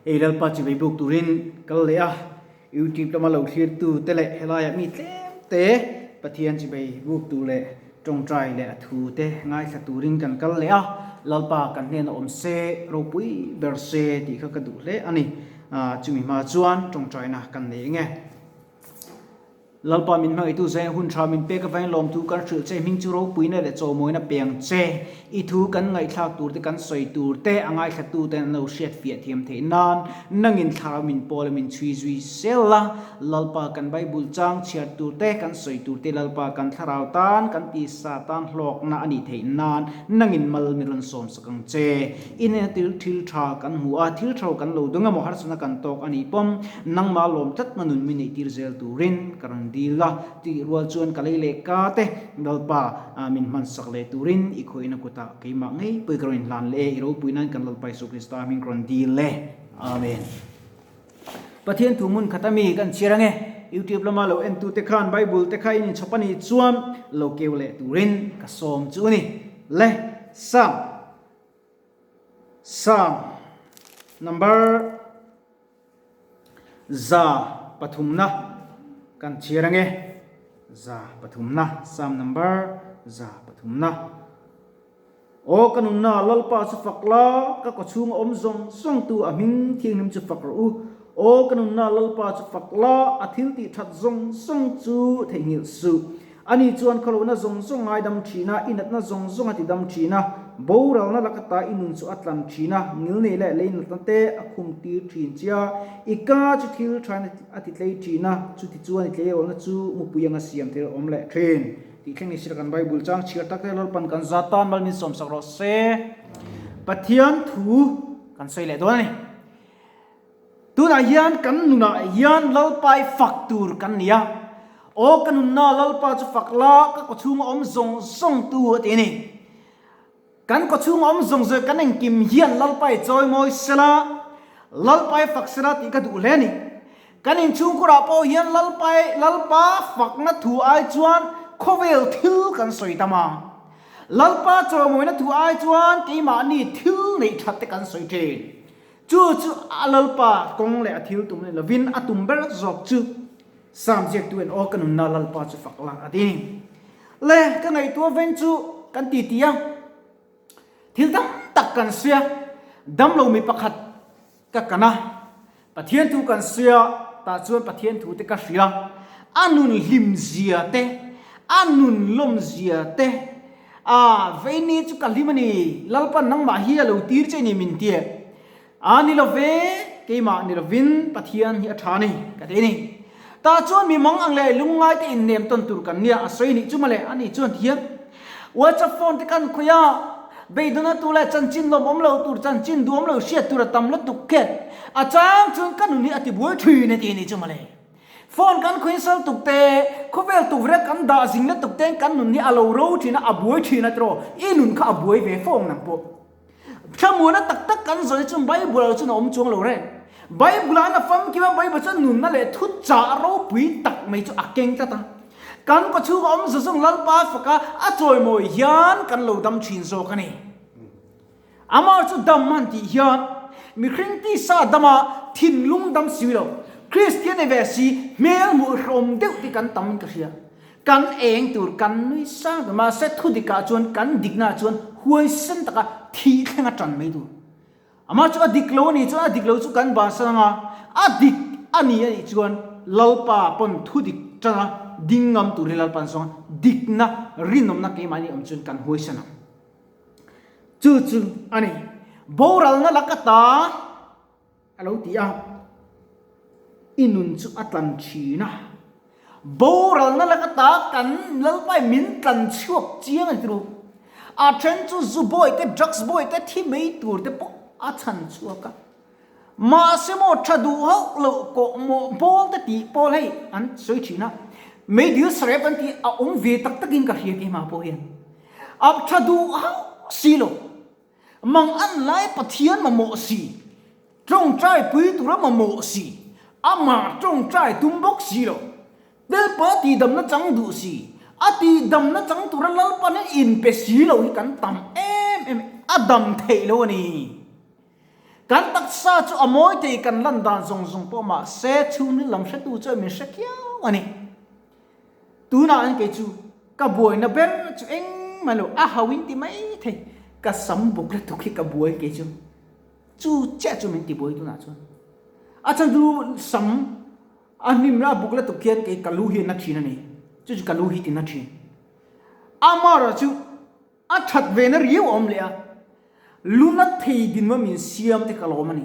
Hei Lalpa chibai buk turin kal leh a, YouTube lama lo thlirtu te leh helaiah mi tlem te Pathian chibai buk tur leh tawngtai leh a thu te ngaithla turin kan kal leh a, Lalpa kan hnena awm se, ropui ber se tih kha ka duh hle a ni. Chumi hma chuan tawngtaina kan nei eng e. Lalpa min hmangaihtu zain hun tha min pek avangin lawmthu kan hrilh che, hming chu ropuina leh chawmawina peng che. I thu kan ngaihthlak tur te, kan sawi tur te, a ngaithla ten an lo hriat fiah thiam theih nan nangin thlarau min pawl a min chhui zui sel a. Lalpa kan Bible chang chhiar tur te, kan sawi tur te Lalpa kan thlarau tan, kan tisa tan hlawkna a nih theih nan nangin mal mi rawn sawm sak ang che. I hnena thil thil tha kan hmu a, thil tho kan lo dawng emaw harsatna kan tawk a nih pawm nangmah lawm tlatna nun mi neih tir zel turin ka rawn dil a, tih rual chuan ka lei leh ka te Lalpa min hman sak leh turin i khawihna kutah keimah ngei pawh i ka rawn inhlan leh e, i ropui nan kan Lalpa Isu Krista hming ka rawn dil e. Amen. Pathian thu hmun khat ami kan chhiar ange, YouTube lama lo entu te khan Bible te kha in inchhawp anih chuan lo keu leh turin ka sawm chu a ni. Le Psalm Psalm number 103na kan chhiar ange, 103na Psalm number 103na. Aw ka nunna, Lalpa chu fak la, ka kawchhunga awm zawng zawng tu a hming thianghlim chu fak rawh u. Aw ka nunna, Lalpa chu fak la, a thil tih that zawng zawng chu theihnghilh suh. Ani chuan khawlohna zawng zawng ngaidam thin a, i natna zawng zawng a tidam thin a, boralna laka ta i nun chu a tlan thin a, ngilnei leh lei natna te a khum tir thin che a, i ka chu thil thain a titlei thin a, chutichuan i tleirawlna chu mupui anga siam thil a awm leh thin. Tih thleng ni sila kan Bible chang chhiar tak te Lalpan kan zat tan mal min sawmsak rawh se. Pathian thu kan sawi leh dawn a ni. Tunah hian kan nunah hian Lalpai fak tur kan ni a. Aw ka nunna Lalpa chu fak la, ka kawchhunga awm zawng zawng tu a ti a ni. Kan kawchhunga awm zawng zawng kan engkim hian Lalpai chawimawi sela, Lalpai fak sela tih ka duh hle a ni. Kan inchhungkhurah pawh hian Lalpai, Lalpa fakna thu ai chuan khawvel thil kan sawi tam a. Lalpa chawimawina thu ai chuan keimahni thil neih that te kan sawi thin. Chu chu a Lalpa kawng leh a thil tum ni lovin a tum ber zawk chu Psalm ziaktu en aw ka nunna Lalpa chu fak la a ti ni. Le ka ngaihtuah veng chu kan ti ti a, thil tam tak kan sawi a, damlo mi pakhat ka kan a, Pathian thu kan sawi a, tah chuan Pathian thu te ka hrilh a, a nun hlim zia te, a nun lawm zia te, a veini chu ka hlim a ni, Lalpan nangmah hi a lo tir che ni min ti e. A ni lo ve, keimah ni lovin Pathian hi a tha a ni, ka ti a ni. Tah chuan mi mang ang leh lungngai te innem tawn tur kan nia, a sawi nih chu mawle, a ni chuan ti hian WhatsApp phone te kan khawih a, beidawna tur leh chanchin lawmawm lo tur, chanchin duhawm lo hriat tur a tam lutuk khet, a chang chuan ka nun hi a ti buai thin a ti a ni chu mawle. Phone kan khawih sal tuk te, khawvel tukverh kan dah zing lutuk ten kan nun hi a lo ro thin a, a buai thin a tiraw, i nun kha a buai ve fo ang nang pawh. Thlamuana tak tak kan zawi chuan Bible ah chuan a awm chuang lo reng. Bible ah an a famkim a, Bible chuan nunna leh thuchah ropui tak mai chu a keng tlat a. Kan kawchhung a awm zawng zawng Lalpa faka a chawimawi hian kan lo dam thin zawk a ni. Amah chu dam han tih hian mihring tisa dama thinlung dam si lo, Kristian ni ve si hmel hmuh hrehawm deuh te kan tam in ka hria. Kan eng tur kan nui sang tur, mahse thu dikah chuan kan diknaah chuan huaisen taka thih thleng a tan mai tur. Amah chu a dik lo a nih chuan a dik lo chu kan bansan anga, a dik a ni a nih chuan Lalpa pawn thu dik tana ding ngam turin Lalpa an zawng a, dikna rinawmna keimahni awm chuan kan huaisen ang. Chu chu a ni. Boralna laka ta. A lo ti a, I nun chu a tlan thin a, boralna laka ta kan Lalpai min tlan chhuak chiang a ni tiro. A then chu zu bawi te, drugs bawi te, thi mai tur te pawh a chhan chhuak a. Mahse maw tha duh hauh loh kawh mawh bawl te tih pawl hei an sawi thin a, meidil sarep an tih a awm ve tak takin ka hria keimah pawh hian. A tha duh hauh si lo. Mang an lai Pathian mamawh si, tawngtai pui tura mamawh si, amah tawngtai tum bawk si lo, Lalpa tihdamna chang duh si, a tihdamna chang tura Lalpan in inpe si lo hi kan tam em em, a dam theih lo a ni. Kan taksa chu a mawi thei kan lan dan zawng zawng pawh mahse chhungril lam hretu chuan min hre kiau a ni. Tunah an kei chu ka buaina ber chu engmah lo a hau in ti mai thei ka sam buk lutuk hi ka buai kei chu chu chiah chu min ti buai tunah chuan a chhan chu sam a hnim la buk lutuk hian kei ka lu hi a na thin a ni chu chu ka lu hi ti na thin amara chu A that ve na riau a awm leh a, luna thei dinhma min siam te ka lawm a ni.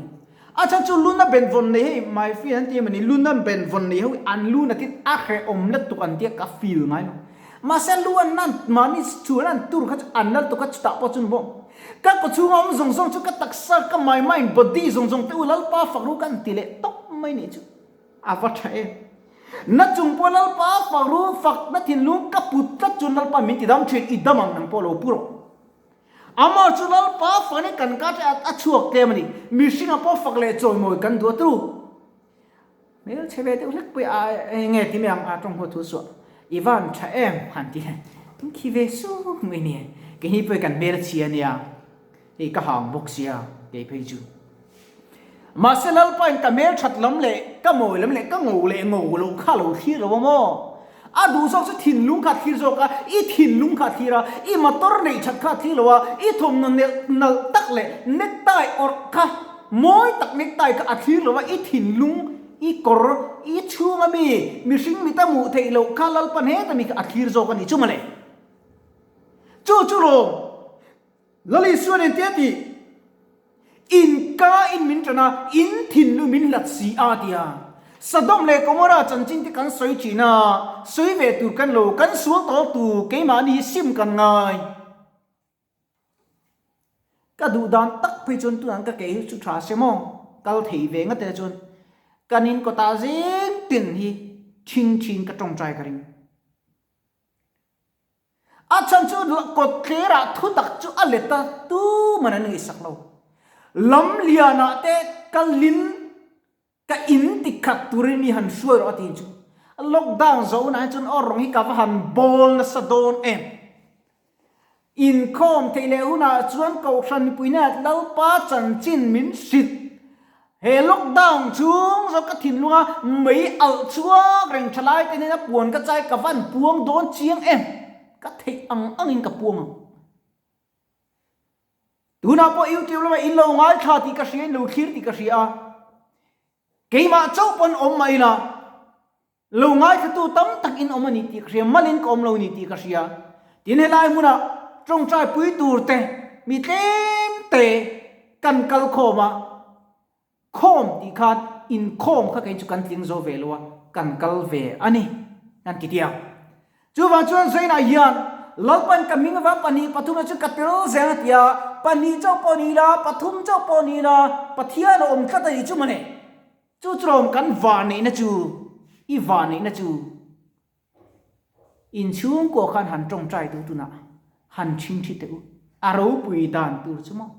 A chhan chu luna benvawn nei hei my friend an ti em a ni, luna benvawn nei ho hi an lu natin a hrehawm lutuk an tia ka feel ngai lo. Mahse lu an nan mahni chhuan an tur kha chu an la lutuk a chutah pawh chu ni bawk. Ka kawchhunga awm zawng zawng chu ka taksa ka my mind body zawng zawng te u Lalpa fak ru ka an ti leh tawp mai nih chu. A va tha em. Na chung pawh Lalpa fak ru fak na thinlung ka put tlat chuan Lalpa min ti dam thin i dam ang nang pawh lo pu rawh. Amah chu Lalpa fak in kan ka a chhuak tlem a ni. Mihringa pawh fak leh chawimawi kan duh a tru. Hmel chhe ve deuh hlek pawh a eng nge ti mai ang a tawng huat thu suah. I van tha em han ti in khi ve suk mai nia. Keini pawh hi kan hmel a chhia nia. Hei ka hang bawk sia kei phei chu. Mahse Lalpain ka hmel that lam leh ka mawi lam leh ka ngo leh ngo loh kha lo thlir lo a maw? A duh zawk chu thinlung kha a thlir zawk a, i thinlung kha a thlir a, i motor neih that kha a thlir lo a, i thawmhnaw nelh nalh tak leh necktie awrh kha mawi tak necktie kha a thlir lo a, i thinlung, i kawr, i chhunga mi mihring mita hmuh theih loh kha Lalpan heta mi kha a thlir zawk a ni chu mawle. Chu chu lawm. Lal Isuan engti a tih? In ka in min ṭan a, in thinlung min hlat si a ti a. Sodom leh Gomorrah chanchin te kan sawi ṭhin a, sawi ve tur kan lo, kan sual tawh tur keimahni hi sim kan ngai. Ka duh dan tak phei chuan tunah ka ke hi chu ṭha se maw? Kal thei ve ngat ila chuan kan in kawtah zing tin hi ṭhing ṭhin ka ṭawngṭai ka ring. A chhan chu kawtthlerah thutak chu a let a, tuman an ngaihsak lo. Lam lianah te kalin ka in ti khat turin mi han hruai rawh a ti chu. Lockdown zo hunah hi chuan aw rawng hi ka va han bawl nasa dawn em. Inkhawm theih leh hunah chuan Kohhran mipui hnenah Lalpa chanchin min hrilh. He lockdown chhung zawk ka thinlunga mei alh chhuak reng tha lai te hnena puan ka chai ka van puang dawn chiang em? Ka theih ang angin ka puang ang. Tunah pawh YouTube lamah in lo ngaithla tih ka hria, in lo thlir tih ka hria a. Keimah chauh pawn awm mah ila. Lo ngaithlatu tam tak in awm a ni tih ka hria, malin ka awm lo a ni tih ka hria. Tin helai hmunah tawngtai pui tur te mi tlem te kan kal khawm a, khawm tih khan inkhawm kha kei chu kan tling zo ve lo a, kan kal ve a ni kan ti tia. Chuvang chuan Zainah hian Lalpan ka hming avang pahnih pathumna chu ka tel zel a ti a, pahnih chauh pawh ni ila, pathum chauh pawh ni ila, Pathian a awm tlat a ni chu mawle. Chu churawm kan vahneihna chu, i vahneihna chu inchhungkua khan han tawngtai duh tunah han thinthi teh u, a ropui dan tur chu maw?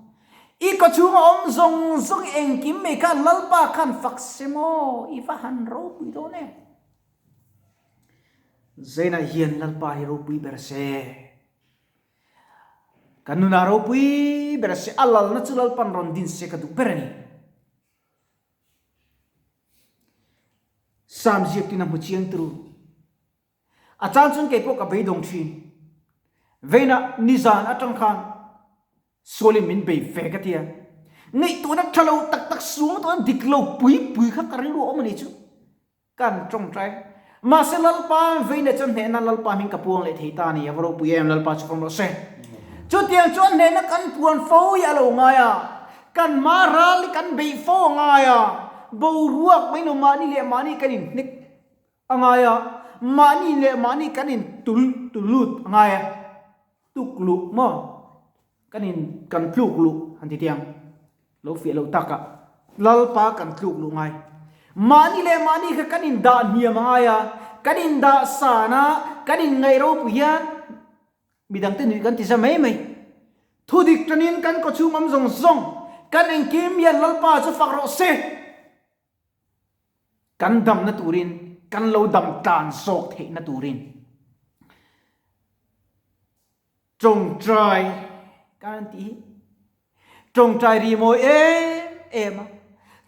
I kawchhunga awm zawng zawng engkim mai khan Lalpa khan fak se maw? I va han ropui dawn em? Zainah hian Lalpa hi ropui ber se. Kan nunah ropui ber se, a lalna chu Lalpan rawn din se ka duh ber a ni. Sam ziaktuin a hmu chiang turu. A chang chuan kei pawh ka beidawng thin. Veina nizan atang khan sualin min bei ve ka tia. Ngaihtuahna tha lo tak tak suang tawhna dik lo pui pui kha ka rilru a awm a ni chu. Kan tawngtai. Mahse Lalpa veina chuan hnehna Lalpa hming ka puang leh thei ta a ni. A va ropui em Lalpa chu fawm rawh se. Chutiang chuan hnehna kan puan fo hi a lo ngai a. Kan hma ral hi kan beih fo a ngai a. Boruak mai lo mahni leh mahni kan inhnek a ngai a. Mahni leh mahni kan intul lut a ngai a. Tuk luh maw? Kan in kan tluk luh han ti tiang lo fiah loh takah Lalpa kan tluk luh ngai. Mahni leh mahni kha kan in dah hniam a ngai a, kan in dah san a, kan in ngaih ropui hian midangte nuih kan ti za mai mai. Thudik tanin kan kawchhung awm zawng zawng kan engkim hian Lalpa chu fak rawh se. Kan damna turin, kan lo dam tlan zawk theihna turin. Tawngtai kan tih hi tawngtai ri mawi em em a.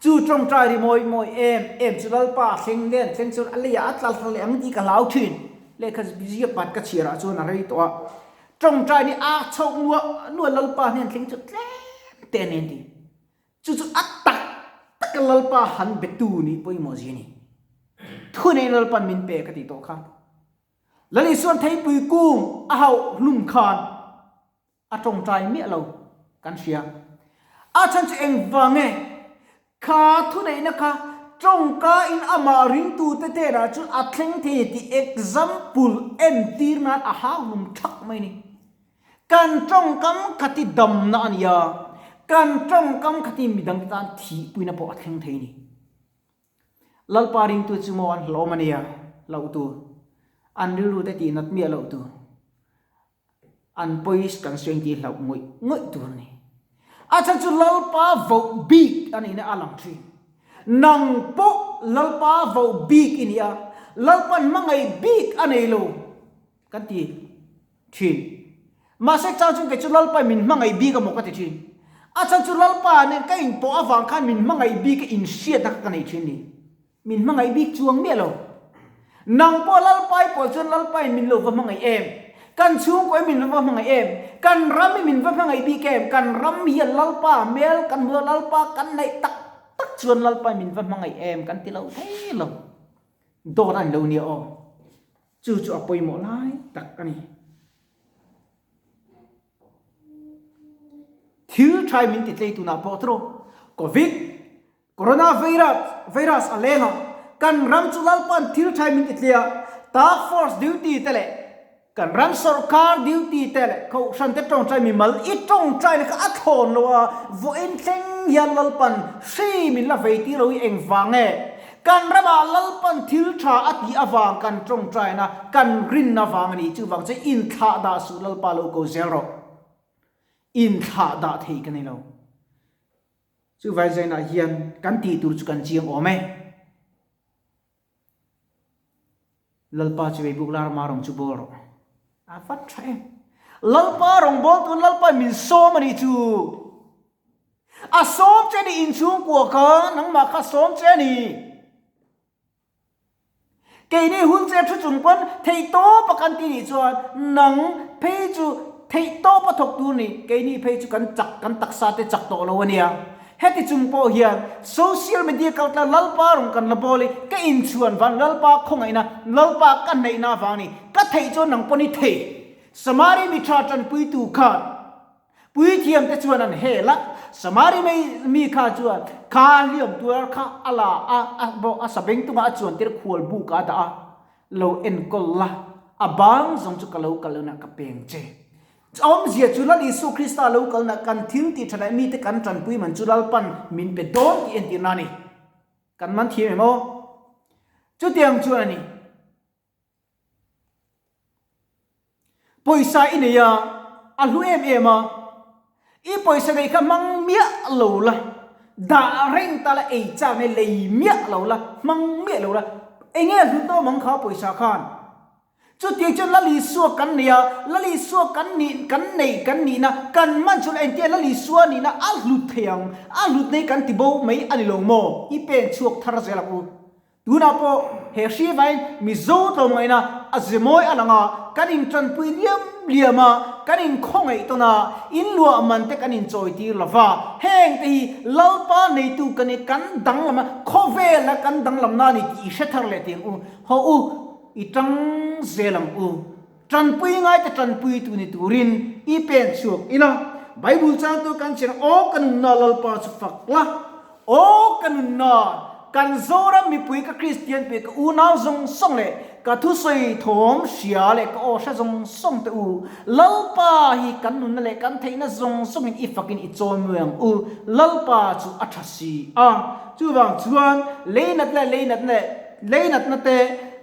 Chu tawngtai ri mawi mawi em em chu Lalpa a thleng nen thleng chuan a leiah a tla thla leh ang tih ka hlau thin. Lehkha ziak bat ka chhiarah chuan a rei tawh a. Tawngtai ni a chhoh nuah nuah Lalpa hnen thleng chu tlem te a ni an ti. Chu chu a tak taka Lalpa han betu nih pawimawh zia a ni. Thunei Lalpan min pe ka tih tawh kha. Lal Isuan theipui kung a hauh hlum khan a tawngtai miah lo kan hria. A chhan chu engvang nge? Kha thuneihna kha tawngka in amah ringtute tenah chuan a thleng thei a ni tih example entir nan a hau hlum thak mai a ni. Kan tawngkam kha ti damna a ni a, kan tawngkam kha ti midangte tan thihpuina pawh a thleng thei a ni. Lalpa ringtu chu maw an hlawm a nia, hlauh tur. An rilru te tih nat miah loh tur. An pawis kan sawi tih hlauh ngawih ngawih tur a ni. A chhan chu Lalpa voh bik a nihna a lang thin. Nang pawh Lalpa voh bik i ni a, Lalpa'n hmangaih bik a nei lo. Kan ti thin. Mahse chang chu kei chu Lalpa in min hmangaih bik a maw ka ti thin. A chhan chu Lalpa nen ka inpawh avang khan min hmangaih bik a inhriatna kha ka nei thin ni. Min hmangaih bik chuang miah lo. Nang pawh Lalpa i pawl chuan Lalpa in min lo va hmangaih em? Kan chhungkaw in min va hmangaih em? Kan ram in min va hmangaih bik em? Kan ram hian Lalpa hmel kan hmu a, Lalpa kan neih tak tak chuan Lalpa in min va hmangaih em kan ti lo thei lo. Dawt a ni lo nia aw. Chu chu a pawimawh lai tak a ni. Thil thai min ti tlei tunah pawh tawh Covid, Corona virus, virus a leng a, kan ram chu Lalpa'n thil thai min ti tlei a, Task Force duty te leh kan ram sawrkar duty te leh kohhran te tawngtai mimal i tawngtaina kha a thlawn lo a, vawiin thleng hian Lalpa'n hri min la vei tir lo hi engvang nge? Kan ramah Lalpan thil tha a tih avang kan tawngtaina, kan rinna vang a ni. Chuvang chu inthlah dah suh Lalpa lo ko zel rawh. Inthlah dah thei ka ni lo. Chuvai zainah hian kan tih tur chu kan chiang awm e. Lalpa chu veibuk lar ma rawng chu bawl rawh. A vat tha em. Lalpa rawng bawl tun Lalpa min sawm a nih chu. A sawm che ni inchhungkua kha nangmah kha sawm che a ni. Keini hun che thu chung pawn theih tawp a kan ti nih chuan nang phei chu theih tawp a thawk tur ni keini phei chu kan chak kan taksa te chak tawh lo a nia. Heti chung pawh hian social media kal tla Lalpa rawn kan la bawl i ka inchhuan vang Lalpa khawngaihna Lalpa ka hnaihna avang ni ka theih chuan nang pawn i thei Samari mi tha tanpuitu khan Puithiam te chuan an hel a, Samari mai mi kha chuan kha hliam tuar kha a la a, a bawh a sabeng tungah a chuan tir khual buk ah a dah a, lo enkawl la, a bang zawng chu ka lo kal hunah ka peng che. Awmzia chu Lal Isu Krista lo kalna kan thil tih tha leh mite kan tanpui man chu Lalpan min pe dawn tih entirna a ni. Kan man thiam em aw? Chutiang chuan a ni. Pawisa i nei a, a hlu em em a, i pawisa nei kha hmang miah lo la, dah reng ta la, ei chak nei lei miah lo la, hmang miah lo la, eng nge hlu tawm ang kha pawisa khan? Chutiang chuan Lal Isua kan nei a, Lal Isua kan nih, kan nei kan nihna, kan man chu engtia Lal Isua nihna a hlut thei ang, a hlut nei kan ti bo mai a ni lo maw? I pen chhuak thar zel ang u. Tunah pawh he hri vain Mizo tlawmngaihna a ze mawi a lang a, kan intanpui liam liam a, kan inkhawngaih tawn a, inluah man te kan inchawi tir lo va, heng te hi Lalpa neitu kan i kan danglam a, khawvela kan danglamna a ni tih i hre thar leh tih ang u, haw u, i tang zel ang u. Tanpui ngaite tanpui tu ni turin i pen chhuak ila, Bible changtu kan chian aw ka nunna Lalpa chu fak la, aw ka nunna kan Zoram mipui ka Kristian pui ka unau zawng zawng leh ka thusawi thawm hria leh ka aw hre zawng zawng te u, Lalpa hi kan nunna leh kan theihna zawng zawngin i fakin i chawimawi ang u, Lalpa chu a tha si a. Chuvang chuan leinat leh leinatna leh leinatna te,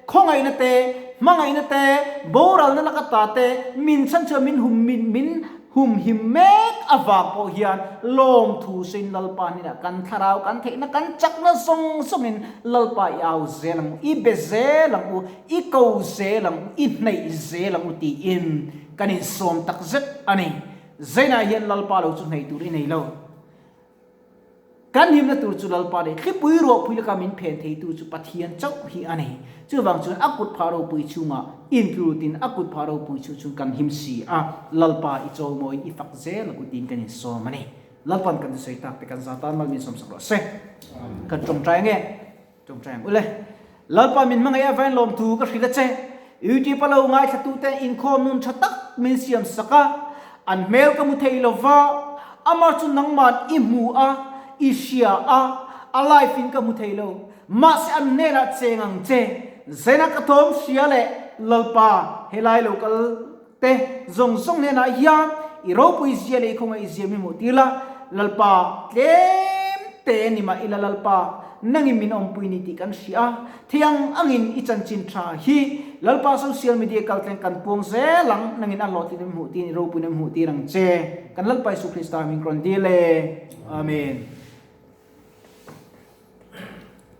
Khawngaihna te, hmangaihna te, boralna laka ta te, min chhan chuan min hum min min humhim mek avang pawh hian lawmthu sawiin Lalpa hnenah kan thlarau kan theihna kan chakna zawng zawngin Lalpa i au zel ang u, i be zel ang u, i ko zel ang u, i hnaih zel ang u tiin kan insawm tak zet a ni. Zainah hian Lalpa lo chu hnaih tur i nei lo. Kan himna tur chu Lalpa leh thlipui ruahpui laka min phen theitu chu Pathian chauh hi a ni. Chuvang chuan a kut phah ropui chhungah intlutin a kut phah ropui chhung chhung kan him si a, Lalpa i chawimawiin i fak zel a kutin kan insawm a ni. Lalpan kan thusawi tak te kan za tan mal min sawmsak rawh se. Kan tawngtai ange. Tawngtai ang ule. Lalpa min hmangaih avain lawmthu ka hrilh a che. YouTube a lo ngaithlatuten inkhawm nun tha tak min siam sak a, an hmel ka hmu thei lo va, amah chu nangman i hmu a, i hria a, a live in ka hmu thei lo. Mahse an hnenah cheng ang che. Zena ka thawm hria leh Lalpa helai lo kal te zawng zawng hnenah hian i ropui zia leh i khawngaih zia min hmuh tir la, Lalpa tlem te ni mah ila Lalpa nangin min awmpui ni tih kan hria a, thiang angin i chanchin tha hi Lalpa social media kaltleng kan puang zel ang, nangin a hlawhtlin min hmuh tir i ropui na min hmuh tir ang che, kan Lalpa Isu Krista hming ka rawn dil e. Amen.